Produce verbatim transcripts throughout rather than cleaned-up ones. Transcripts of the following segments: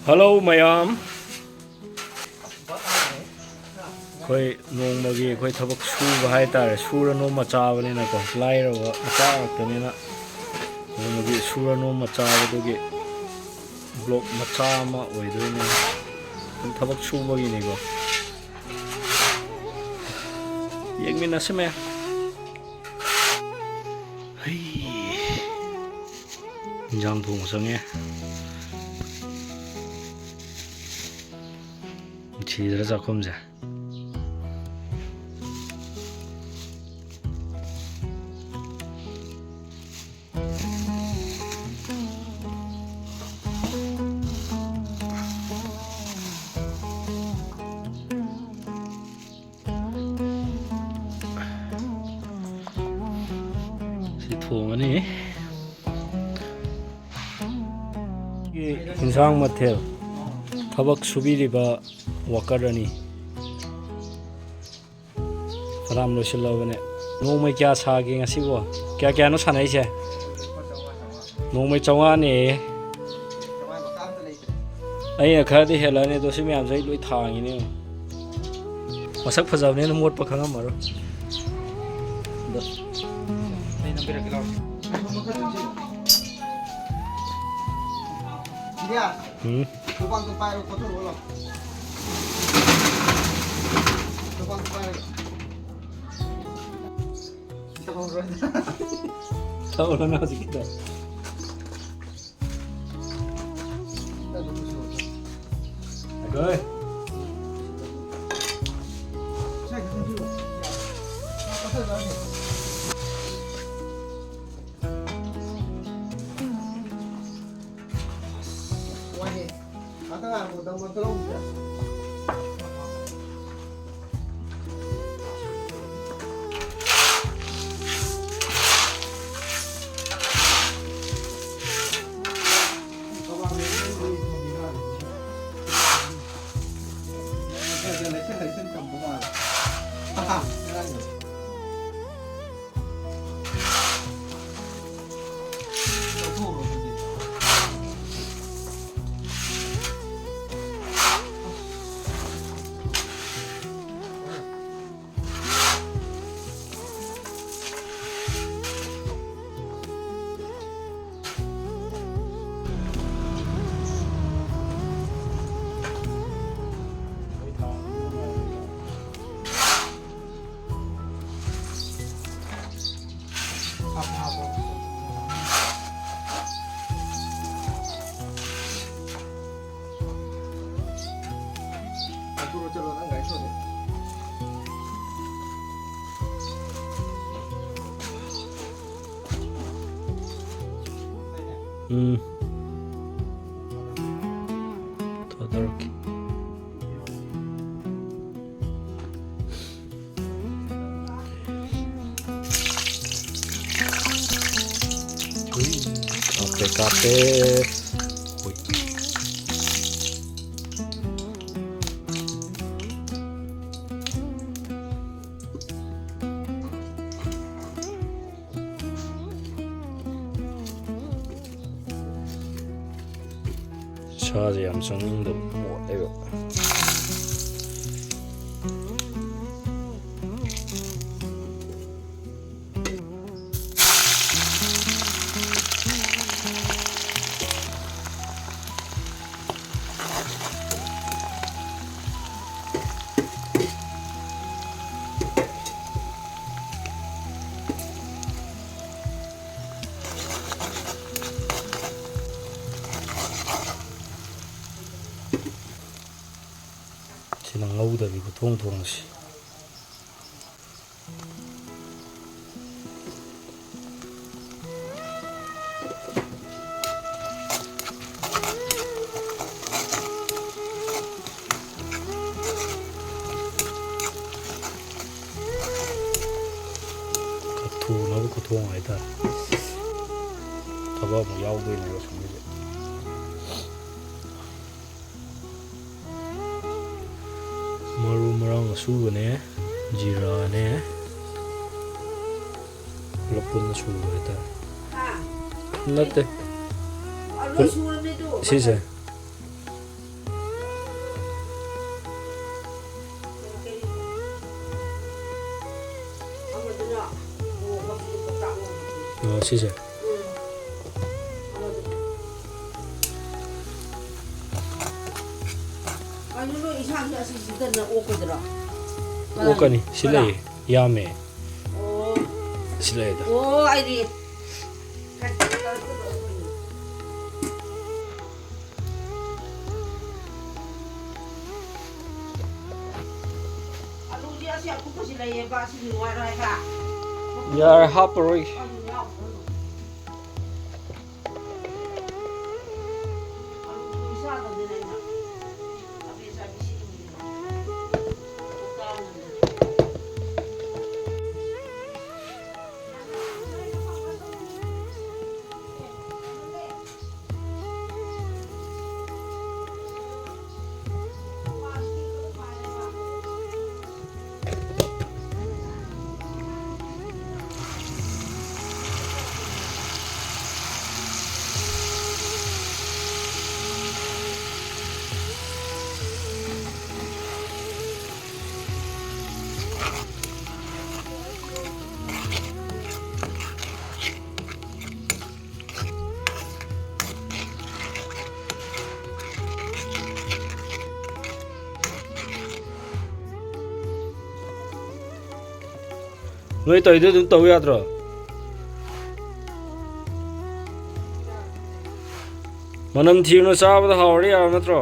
Hello ꯃꯌꯥꯝ, ꯑꯩꯈꯣꯏ ꯅꯣꯡꯃꯒꯤ ꯑꯩꯈꯣꯏ ꯊꯕꯛ ꯁꯨꯕ ꯍꯥꯏꯇꯥꯔꯦ, ꯁꯨꯔ ꯅꯣꯝꯃ ꯆꯥꯕꯅꯤꯅꯀꯣ, ꯂꯥꯏꯔꯕ ꯃꯆꯥ ꯉꯥꯛꯇꯅꯤꯅ ꯅꯣꯡꯃꯒꯤ ꯁꯨꯔ ꯅꯣꯝꯃ ꯆꯥꯕꯗꯨꯒꯤ ꯕ꯭ꯂꯣꯛ ꯃꯆꯥ ꯑꯃ ꯑꯣꯏꯗꯣꯏꯅꯦ꯫ ꯑꯗꯨꯝ ꯊꯕꯛ ꯁꯨꯕꯒꯤꯅꯤꯀꯣ꯫ ꯌꯦꯡꯃꯤꯟꯅꯁꯤ ꯃꯌꯥꯝ꯫ ꯍꯩ꯫ ꯏꯟꯖꯥꯡ ꯊꯣꯡꯕ ꯆꯪꯉꯦ꯫ ꯊꯤꯗ꯭ꯔ ꯆꯥꯛꯈꯨꯝꯁꯦ꯫ ꯁꯤ ꯊꯣꯡꯉꯅꯤ꯫ ꯏꯟꯁꯥꯡ ꯃꯊꯦꯜ ꯊꯕꯛ ꯁꯨꯕꯤꯔꯤꯕ ꯋꯥꯀꯔ ꯑꯅꯤ꯫ ꯐꯅꯌꯥꯝ ꯂꯣꯏꯁꯤꯜꯂꯕꯅꯦ꯫ ꯅꯣꯡꯃꯩ ꯀꯌꯥ ꯁꯥꯒꯦ ꯉꯁꯤꯕꯣ? ꯀꯌꯥ ꯀꯌꯥꯅꯣ ꯁꯥꯟꯅꯩꯁꯦ? ꯅꯣꯡꯃꯩ ꯆꯥꯝꯃꯉꯥꯅꯦ꯫ ꯑꯩꯅ ꯈꯔꯗꯤ ꯍꯦꯜꯂꯅꯤ, ꯑꯗꯣ ꯁꯤ ꯃꯌꯥꯝꯁꯦ ꯑꯩ ꯂꯣꯏ ꯊꯥꯡꯉꯤꯅꯦ꯫ ꯃꯁꯛ ꯐꯖꯕꯅꯤꯅ ꯃꯣꯠꯄ ꯈꯪꯉꯝꯃꯔꯣꯏ꯫ ꯑꯗꯣ ꯎꯝ꯫ ꯈꯨꯕꯥꯛꯇꯣ ꯄꯥꯏꯔꯣ, ꯀꯣꯠꯊꯣꯔꯛꯑꯣ ꯂꯥꯎ꯫ ꯈꯨꯕꯥꯛꯇꯣ ꯄꯥꯏꯔꯒ꯫ ꯇꯧꯔꯣ ꯅꯪ ꯍꯧꯖꯤꯛꯀꯤꯗꯣ꯫ ꯑꯒꯣꯏ꯫ ꯋꯥꯏꯍꯦ꯫ ꯉꯥꯛꯇꯪ ꯉꯥꯏꯈꯣ, ꯗꯝ ꯑꯝꯇ ꯂꯧꯈꯤꯒꯦ꯫ ꯂꯩꯁꯟ ꯂꯩꯁꯟ ꯊꯝꯕ ꯃꯥꯜꯂꯦ꯫ ꯉꯔꯥꯡꯗꯣ꯫ ꯍꯥꯞꯄꯣ, ꯍꯥꯞꯄꯣ꯫ ꯍꯥꯞꯄꯨꯔꯣ, ꯆꯠꯂꯣ, ꯅꯪ ꯒꯥꯔꯤ ꯊꯧꯔꯗꯤ꯫ ꯎꯝ꯫ ꯊꯣꯛꯂꯛꯀꯦ꯫ ꯎꯏ, ꯀꯥꯞꯄꯦ, ꯀꯥꯞꯄꯦ꯫ ꯎꯏ꯫ ꯁꯥꯁꯦ ꯌꯥꯝ ꯆꯪꯅꯤꯡꯗꯕ ꯃꯣꯠꯂꯦꯕ꯫ ꯁꯤꯅ ꯉꯧꯗꯕꯤ ꯈꯨꯊꯣꯡ ꯊꯣꯡꯁꯤ꯫ ꯈꯔ ꯊꯨꯅꯕ ꯈꯨꯊꯣꯡ ꯍꯥꯏꯇꯥꯔꯦ꯫ ꯊꯕꯛ ꯑꯃꯨꯛ ꯌꯥꯎꯗꯣꯏꯅꯦꯕ ꯁꯨꯝꯕꯁꯦ꯫ ꯃꯔꯨ ꯃꯔꯥꯡ ꯑꯁꯨꯕꯅꯦ, ꯖꯤꯔꯥꯅꯦ, ꯄꯨꯂꯞ ꯄꯨꯟꯅ ꯁꯨꯕ ꯍꯥꯏꯇꯥꯔꯦ꯫ ꯍꯥ? ꯅꯠꯇꯦ꯫ ꯑꯂꯨ ꯄꯨꯜ-, ꯁꯨꯔꯕꯅꯦ ꯑꯗꯨ꯫ ꯁꯤꯁꯦ꯫ ꯑꯃꯗꯨꯅ ꯃꯣꯔꯣꯛ ꯃꯆꯨ ꯀꯣꯛꯇꯥꯛ ꯉꯧꯕꯗꯨ꯫ ꯑꯣ, ꯁꯤꯁꯦ꯫ ꯎꯝ꯫ ꯑꯃꯗꯨꯅ꯫ ꯀꯩꯅꯣ, ꯅꯣꯏ ꯏꯟꯁꯥꯡꯁꯦ ꯑꯁꯤꯁꯤꯗꯅ ꯑꯣꯛꯀꯗ꯭ꯔꯣ? ꯑꯣꯛꯀꯅꯤ꯫ ꯁꯤ ꯀꯅꯥ? ꯂꯩꯌꯦ꯫ ꯌꯥꯝꯃꯦ꯫ ꯑꯣ꯫ ꯁꯤ ꯂꯩꯗ꯫ ꯑꯣ, ꯑꯩꯗꯤ ꯑꯂꯨꯗꯤ ꯑꯁꯤ ꯑꯀꯨꯞꯄꯁꯤ ꯂꯩꯌꯦꯕ, ꯑꯁꯤꯗꯤ ꯅꯨꯡꯉꯥꯏꯔꯣꯏ ꯍꯥꯏꯕ꯫ ꯌꯥꯔꯦ, ꯍꯥꯞꯄꯔꯣꯏ꯫ ꯑꯂꯨ ꯌꯥꯎꯕ꯭ꯔꯣ? ꯅꯣꯏ ꯇꯧꯔꯤꯗꯣ ꯑꯗꯨꯝ ꯇꯧ ꯌꯥꯗ꯭ꯔꯣ? ꯃꯅꯝ ꯊꯤꯔꯨꯅꯨ, ꯆꯥꯕꯗ ꯍꯥꯎꯔꯗꯤ ꯌꯥꯔꯕ ꯅꯠꯇ꯭ꯔꯣ?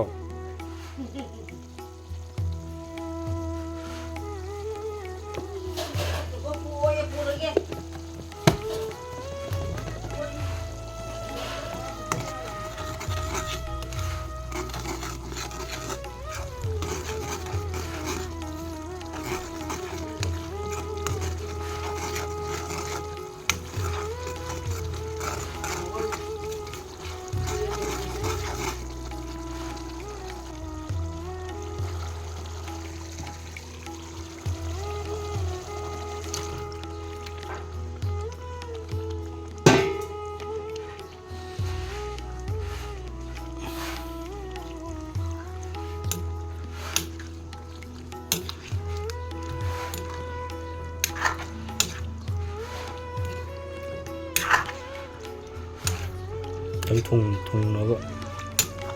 ꯈꯤꯇꯪ ꯊꯨꯝ ꯊꯨꯡꯅꯕ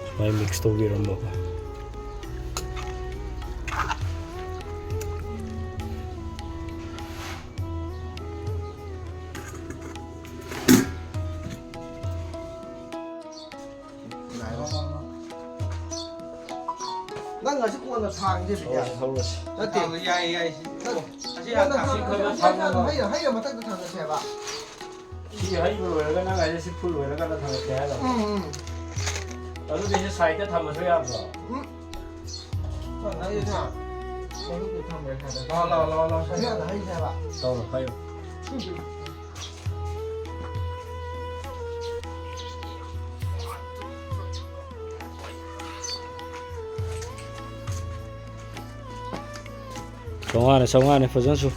ꯁꯨꯃꯥꯏꯅ ꯃꯤꯛꯁ ꯇꯧꯕꯤꯔꯝꯕꯀꯣ꯫ ꯅꯪ ꯉꯁꯤ ꯀꯣꯟꯅ ꯊꯥꯡꯁꯦ, ꯕꯤꯗ꯭ꯌꯥ꯫ ꯍꯧꯔꯁꯤ, ꯍꯧꯔꯁꯤ꯫ ꯅꯠꯇꯦ꯫ ꯊꯥꯡꯗ ꯌꯥꯏꯌꯦ, ꯌꯥꯏ, ꯁꯤ꯫ ꯅꯪ ꯑꯣ, ꯑꯁꯤ ꯀꯣꯟꯅ ꯍꯥꯟꯅ ꯊꯥꯡꯁꯦ꯫ ꯊꯥꯡꯁꯦ꯫ ꯍꯩꯔ, ꯍꯩꯔ ꯃꯊꯛꯇ ꯊꯥꯡꯒꯠꯁꯦ ꯍꯥꯏꯕ꯫ ꯁꯤ ꯍꯩꯕ ꯂꯣꯏꯔꯒ ꯅꯪ ꯍꯥꯏꯁꯦ ꯁꯤ ꯐꯨꯜ ꯂꯣꯏꯔꯀꯥꯟꯗ ꯊꯥꯡꯒꯠꯁꯦ ꯍꯥꯏꯔꯣ? ꯎꯝ, ꯎꯝ꯫ ꯑꯗꯨꯗꯤ ꯁꯤ ꯁꯥꯏꯗꯇ ꯊꯝꯃꯁꯨ ꯌꯥꯕ꯭ꯔꯣ? ꯎꯝ꯫ ꯅꯪꯒꯤ ꯊꯥꯡ꯫ ꯃꯔꯨꯞꯇꯨ ꯊꯝꯈ꯭ꯔꯦ ꯁ꯭ꯋꯥꯏꯗ꯫ ꯂꯥꯎ, ꯂꯥꯎ, ꯂꯥꯎ, ꯂꯥꯎ, ꯁ꯭ꯋꯥꯏꯗ꯫ ꯁꯤ ꯍꯥꯟꯅ ꯍꯩꯁꯦ ꯍꯥꯏꯕ꯫ ꯇꯧꯔꯣ, ꯍꯩꯌꯨ꯫ ꯆꯥꯝꯃꯉꯥꯅꯦ, ꯆꯥꯝꯃꯉꯥꯅꯦ, ꯐꯖꯅ ꯁꯨ꯫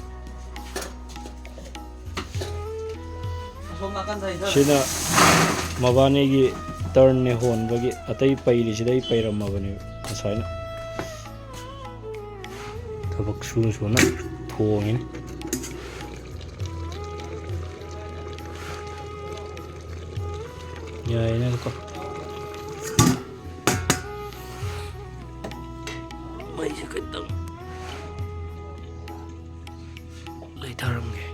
ꯑꯁꯣꯝ ꯅꯥꯀꯟꯗ ꯍꯩꯊꯔꯦ꯫ ꯁꯤꯅ ꯃꯕꯥꯅꯤꯒꯤ ꯇꯔꯟꯅꯦ ꯍꯣꯟꯕꯒꯤ, ꯑꯇꯩ ꯄꯩꯔꯤꯁꯤꯗ ꯑꯩ ꯄꯩꯔꯝꯃꯕꯅꯦꯕ ꯉꯁꯥꯏꯅ꯫ ꯊꯕꯛ ꯁꯨꯅ ꯁꯨꯅ ꯊꯣꯡꯉꯤꯅꯤ꯫ ꯌꯥꯏꯅꯦ, ꯑꯗꯨꯀꯣ꯫ ꯃꯩꯁꯦ ꯈꯤꯇꯪ ꯂꯩꯊꯔꯝꯒꯦ꯫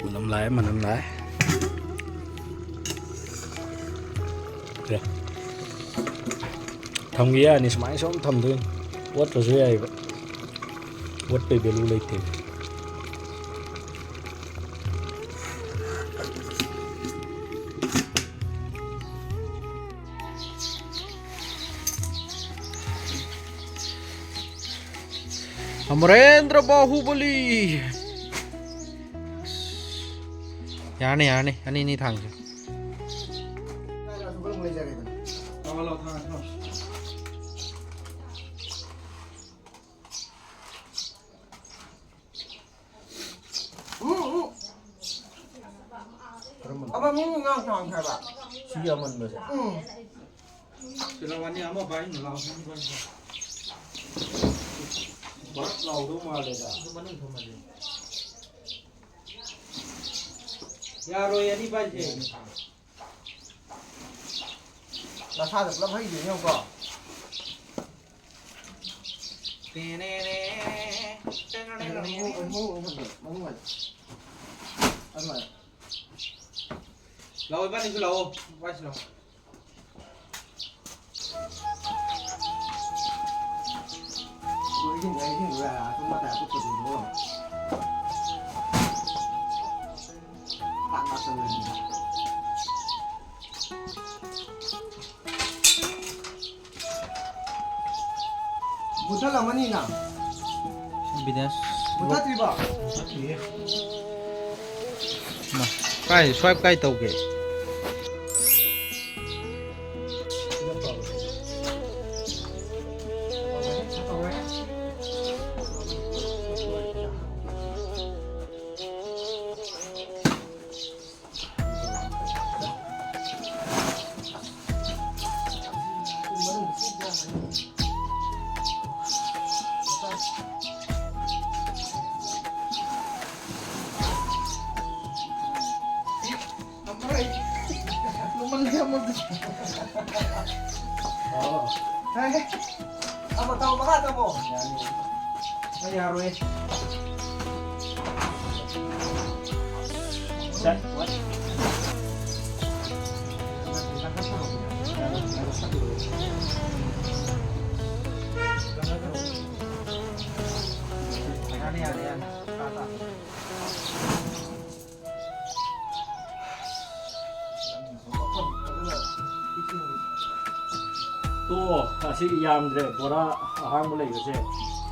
ꯃꯅꯝ ꯂꯥꯛꯑꯦ, ꯃꯅꯝ ꯂꯥꯛꯑꯦ꯫ ꯁꯦ꯫ ꯊꯝꯒꯦ ꯌꯥꯅꯤ, ꯁꯨꯃꯥꯏꯅ ꯁꯨꯝ ꯊꯝꯗꯣꯏꯅꯤ꯫ ꯑꯣꯠꯇ꯭ꯔꯁꯨ ꯌꯥꯏꯑꯕ꯫ ꯑꯣꯠꯄꯩ value ꯂꯩꯇꯦꯕ꯫ ꯑꯃꯔꯦꯟꯗ꯭ꯔ ꯕꯥꯍꯨꯕꯂꯤ꯫ ꯌꯥꯔꯅꯤ, ꯌꯥꯔꯅꯤ꯫ ꯑꯅꯤ, ꯑꯅꯤ ꯊꯥꯡꯁꯦ꯫ ꯂꯥꯎ, ꯂꯥꯎ, ꯊꯥꯡ, ꯊꯥꯡ꯫ ꯎꯝ, ꯎꯝ꯫ ꯀꯔꯝꯕꯅꯣ? ꯑꯃ ꯃꯨ ꯉꯥ ꯊꯥꯡ ꯍꯥꯏꯕ꯫ ꯁꯤꯒꯤ ꯑꯃꯟꯕꯁꯦ? ꯎꯝ꯫ ꯁꯤ ꯂꯥꯎ, ꯑꯅꯤ ꯑꯃ ꯄꯥꯏ, ꯂꯥꯎ, ꯑꯅꯤ ꯄꯥꯏ꯫ ꯕꯛ ꯂꯥꯎꯗꯧ ꯃꯥꯜꯂꯦꯗ꯫ ꯑꯗꯨ ꯃꯅꯨꯡ ꯊꯝꯃꯗꯤ꯫ ꯌꯥꯔꯣꯏ, ꯑꯅꯤ ꯄꯥꯏꯁꯦ꯫ ꯅꯁꯥꯗ ꯄꯨꯂꯞ ꯍꯩꯗꯣꯏꯅꯦ, ꯌꯦꯡꯉꯨꯀꯣ꯫ ꯇꯦꯅꯦꯅꯦ, ꯇꯦꯅꯦꯅꯦ꯫ ꯃꯅꯨꯡ, ꯃꯅꯨꯡ, ꯃꯅꯨꯡ ꯍꯥꯏꯗꯣ꯫ ꯂꯥꯛꯑꯣ, ꯏꯕꯥꯅꯤꯁꯨ ꯂꯥꯛꯑꯣ, ꯋꯥꯏꯁꯤ ꯂꯥꯛꯑꯣ꯫ ꯃꯨꯊꯠꯂꯝꯃꯅꯤꯅ꯫ ꯕꯤꯅꯦꯁ꯫ ꯃꯨꯊꯠꯇ꯭ꯔꯤꯕꯣ? ꯃꯨꯊꯠꯇ꯭ꯔꯤꯌꯦ꯫ ꯃꯥ, ꯀꯥꯏ, ꯁ꯭ꯋꯥꯏꯞ ꯀꯥꯏ ꯇꯧꯒꯦ? ꯂꯨꯃꯜꯂꯦ ꯑꯃꯗꯨ꯫ ꯑꯣ꯫ ꯍꯦ, ꯍꯦ꯫ ꯑꯃ ꯇꯧ, ꯃꯈꯥ ꯇꯝꯃꯣ꯫ ꯌꯥꯅꯤ꯫ ꯑꯩ ꯌꯥꯔꯣꯏ꯫ ꯁꯠ, ꯋꯥꯠ꯫ ꯌꯥꯅꯤ, ꯌꯥꯅꯤ, ꯌꯥꯅꯤ꯫ ꯇꯥ, ꯇꯥ꯫ ꯇꯣ, ꯑꯁꯤ ꯌꯥꯝꯗ꯭ꯔꯦ꯫ ꯕꯣꯔꯥ ꯑꯍꯥꯡꯕ ꯂꯩꯕꯁꯦ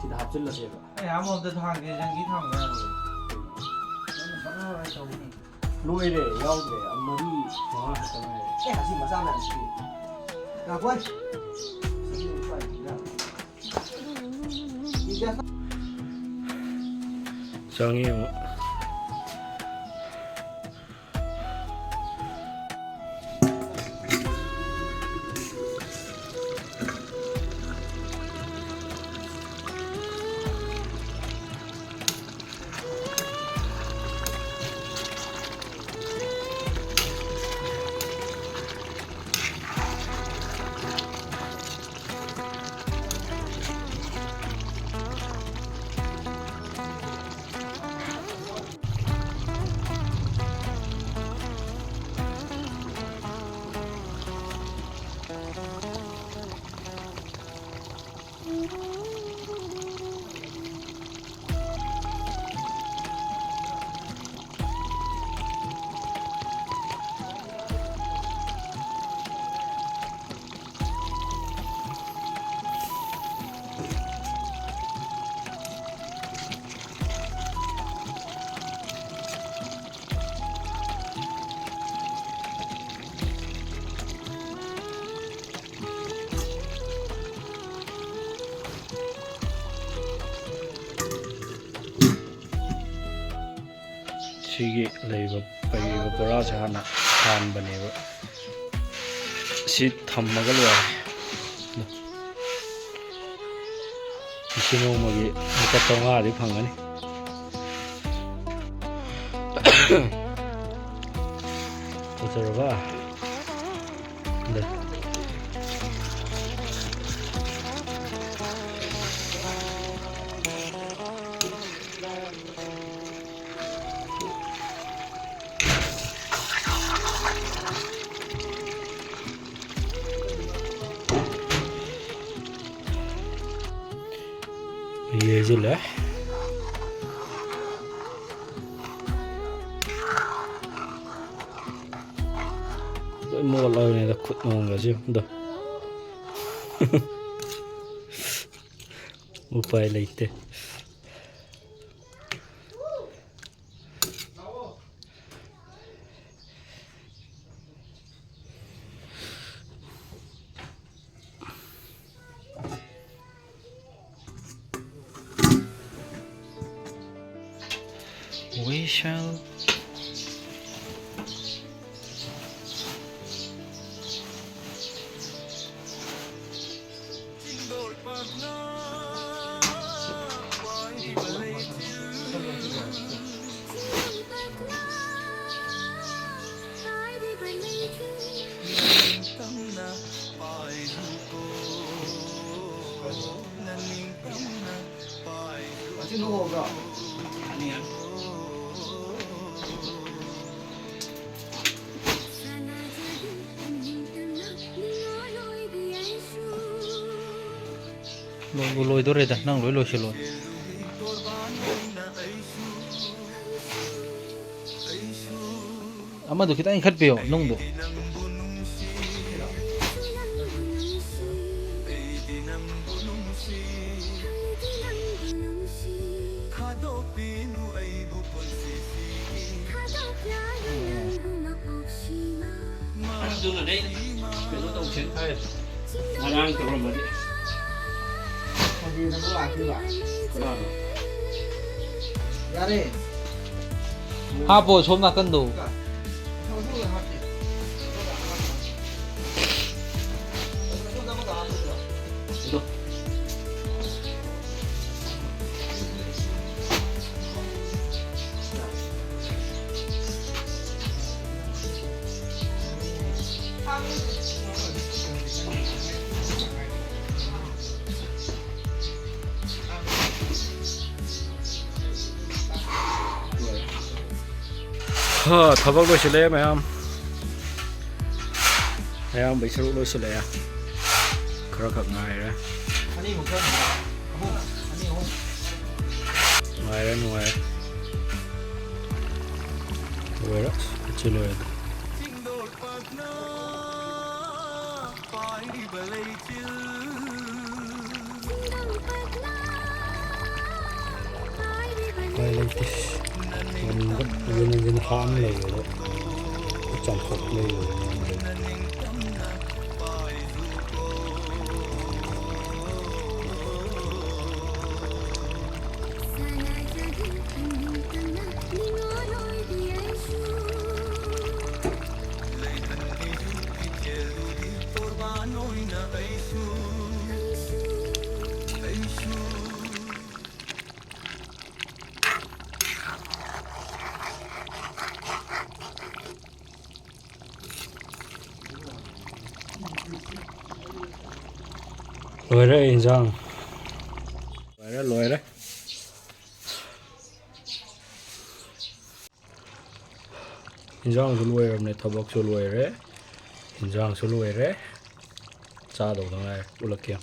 ꯁꯤꯗ ꯍꯥꯞꯆꯤꯜꯂꯁꯦꯕ꯫ ꯑꯩ ꯑꯃ ꯑꯝꯇ ꯊꯥꯡꯒꯦ, ꯖꯪꯒꯤ ꯊꯥꯡꯕ ꯌꯥꯔꯣꯏ꯫ ꯅꯪꯅ ꯐꯖꯅ ꯍꯣꯔꯦꯟ ꯇꯧꯅꯤ꯫ ꯂꯣꯏꯔꯦ, ꯌꯥꯎꯗ꯭ꯔꯦ꯫ ꯃꯔꯤ ꯃꯉꯥ ꯈꯛꯇ ꯉꯥꯏꯔꯦ꯫ ꯑꯦ, ꯑꯁꯤ ꯃꯆꯥ ꯃꯌꯥꯝꯁꯤꯗꯤ꯫ ꯉꯥꯏꯈꯣꯍꯦ꯫ ꯆꯪꯉꯤ ꯑꯃꯨꯛ꯫ ꯁꯤꯒꯤ ꯂꯩꯔꯤꯕ ꯄꯩꯔꯤꯕ ꯕꯣꯔꯥꯁꯦ ꯍꯥꯟꯅ ꯍꯥꯟꯕꯅꯦꯕ꯫ ꯁꯤ ꯊꯝꯃꯒ ꯂꯣꯏꯔꯦ꯫ ꯉꯁꯤ ꯅꯣꯡꯃꯒꯤ ꯂꯨꯄꯥ ꯆꯥꯝꯃꯉꯥꯗꯤ ꯐꯪꯒꯅꯤ꯫ ꯐꯖꯔꯕ? ꯗ꯫ ꯌꯩꯁꯤꯜꯂꯦ꯫ ꯂꯣꯏ ꯃꯣꯠꯂꯕꯅꯤꯗ ꯈꯨꯠ ꯅꯣꯡꯒꯁꯦ ꯑꯝꯇ꯫ ꯎꯄꯥꯏ ꯂꯩꯇꯦ꯫ We shall. ꯂꯣꯏꯕꯨ ꯂꯣꯏꯗꯣꯔꯦꯗ, ꯅꯪ ꯂꯣꯏ ꯂꯣꯏꯁꯤꯜꯂꯣ꯫ ꯑꯃꯗꯣ ꯈꯤꯇꯪ ꯏꯟꯈꯠꯄꯤꯌꯣ, ꯅꯨꯡꯗꯣ꯫ ꯑꯗꯨꯅꯅꯦ ꯑꯩꯅ ꯀꯩꯅꯣ ꯇꯧꯁꯦꯅ ꯍꯥꯏ꯫ ꯉꯔꯥꯡ ꯇꯧꯔꯝꯕꯅꯤ꯫ ꯀꯅꯥꯅꯣ? ꯌꯥꯔꯦ꯫ ꯍꯥꯞꯄꯣ ꯁꯣꯝ ꯅꯥꯀꯟꯗꯣ꯫ ꯍꯥ, ꯊꯕꯛ ꯂꯣꯏꯁꯤꯜꯂꯛꯑꯦ ꯃꯌꯥꯝ꯫ ꯑꯌꯥꯝꯕꯩ ꯁꯔꯨꯛ ꯂꯣꯏꯁꯤꯜꯂꯛꯑꯦ꯫ ꯈꯔ ꯈꯛ ꯉꯥꯏꯔꯦ꯫ ꯑꯅꯤꯃꯨꯛ ꯆꯪꯉꯦ꯫ ꯑꯍꯨꯝ, ꯑꯅꯤ, ꯑꯍꯨꯝ꯫ ꯅꯨꯡꯉꯥꯏꯔꯦ, ꯅꯨꯡꯉꯥꯏꯔꯦ꯫ ꯂꯣꯏꯔꯦ꯫ ꯁꯤ ꯂꯣꯏꯔꯦ꯫ ꯎꯄꯥꯏ ꯂꯩꯇꯦ꯫ ꯉꯝꯗ-, ꯌꯦꯟ, ꯌꯦꯟ ꯍꯥꯠ ꯑꯃ ꯂꯩꯌꯦ, ꯑꯗꯣ ꯆꯥꯝꯊꯣꯛ ꯂꯩꯔꯦ ꯉꯝꯗꯦ꯫ ꯂꯣꯏꯔꯦ ꯏꯟꯖꯥꯡ꯫ ꯂꯣꯏꯔꯦ, ꯂꯣꯏꯔꯦ꯫ ꯏꯟꯖꯥꯡꯁꯨ ꯂꯣꯏꯔꯕꯅꯦ, ꯊꯕꯛꯁꯨ ꯂꯣꯏꯔꯦ, ꯏꯟꯖꯥꯡꯁꯨ ꯂꯣꯏꯔꯦ꯫ ꯆꯥꯗꯧꯗ ꯉꯥꯏꯔꯦ꯫ ꯎꯠꯂꯛꯀꯦ꯫